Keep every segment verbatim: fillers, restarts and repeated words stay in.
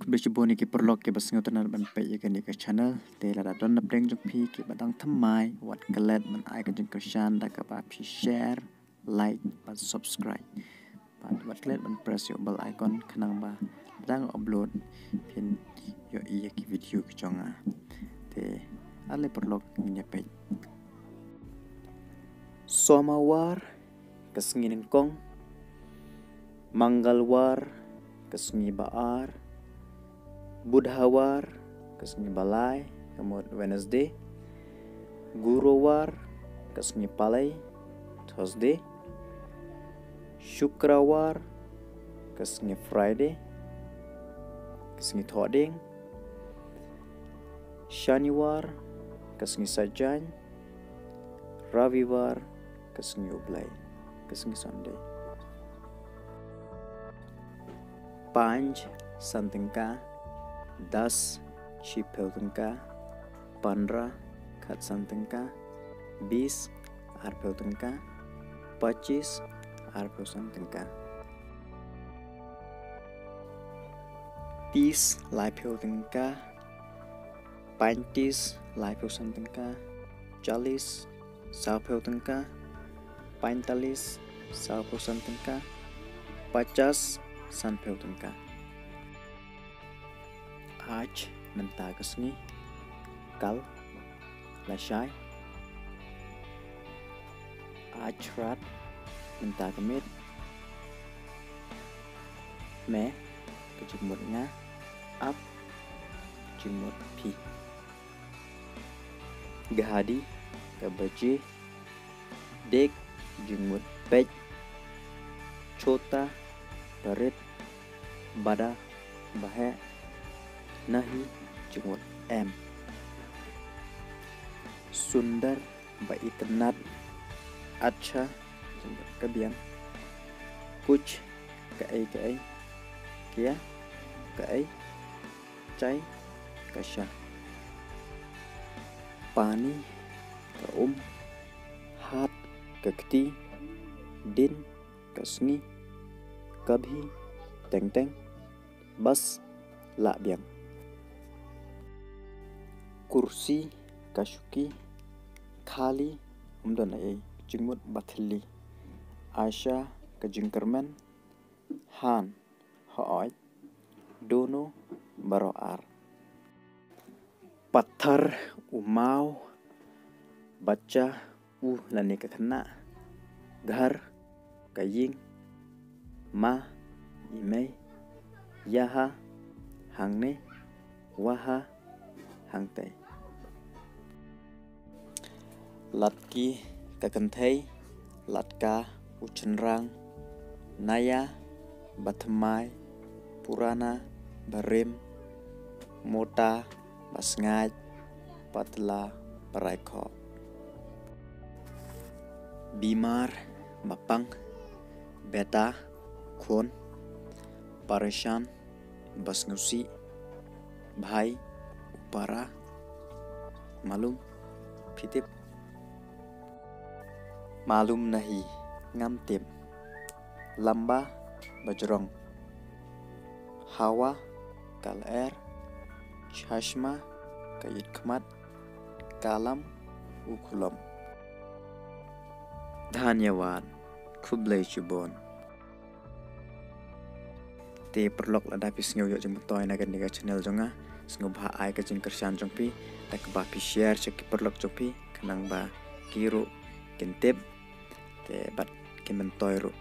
Khublei shibun ïa ki paralok kiba sngewtynnat ban peit ïa kane ka channel. Te lada don napdeng jong phi kiba dang thymmai, wat klet ban ai ka jingkyrshan da kaba phi share, like bad subscribe. Bad wat klet ban press ïa u bell icon khnang ba lada nga upload phin ïohi ïa ki video ki jong nga. Te ale paralok ngin ïa peit. Somawar, ka sngi nyngkong. Mangalwar, ka sngi ba ar. Budhawar, ka sngi ba lai, ka mut Wednesday. Gurwar, ka sngi palei, Thursday. Shukrawar, ka sngi Friday, ka sngi thohdieng. Shaniwar, ka sngi saitjaiñ. Raviwar, ka sngi u Blei, ka sngi Sunday. Panch, san tyngka. Das, shiphew tyngka. Pandra, khatsan tyngka. Bis, arphew tyngka. Pachis, arphew san tyngka. Tis, laiphew tyngka. Paintis, laiphew san tyngka. Chalis, sawphew tyngka. Paintalis, sawphew san tyngka. Pachas, sanphew tyngka. Ach, mynta ka sngi. Kal, lashai. Ach rat, mynta ka miet. Me, ka jingmut nga. Ap, jingmut phi. Ghadi, ka baje. Dek, jingmut peit. Chota, barit. Bada, baheh. Nahi, jingmut em. Sundar, ba itynnat. Acha, jingmut ka biang. Kuch, kaei kaei. Kya, kaei. Chai, ka sha. Pani, ka um. Hat, ka kti. Din, ka sngi. Kabhi, teng teng. Bas, lah biang. Kursi, ka shuki. Khali, um don ei ei, jingmut ba thylli. Asha, ka jingkyrmen. Han, hooid. Dono, baroh ar. Pathar, u maw. Bacha, u lane ka khynnah. Ghar, ka ïing. Ma, i mei. Yaha, hangne. Waha, hangtei. Latki, ka kynthei. Latka, u shynrang. Naya, ba thymmai. Purana, ba rim. Mota, ba sngaid. Patla, ba raikhoh. Bimar, ba pang. Beta, khun. Pareshan, ba sngewsih. Bhai, u para. Malum, phi tip. Malum nahi, ngam tip. Lamba, ba jrong. Hawa, ka lyer. Chashma, ka ïit khmat. Kalam, u khulom. Dhanyawad, khublei shibun. Te paralok, lada phi sngew ïoh jingmyntoi na kane ka channel jong nga, sngewbha ai ka jingkyrshan jong phi da kaba phi share sha ki paralok jong phi, khnang ba ki ruh kin tip te bad kin myntoi ruh.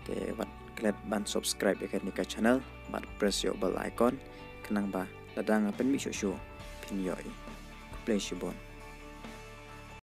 Te wat klet ban subscribe ïa kane ka channel bad press ïa u bell icon, khnang ba lada nga pynmih shuh shuh phin ïohi. Khublei shibun.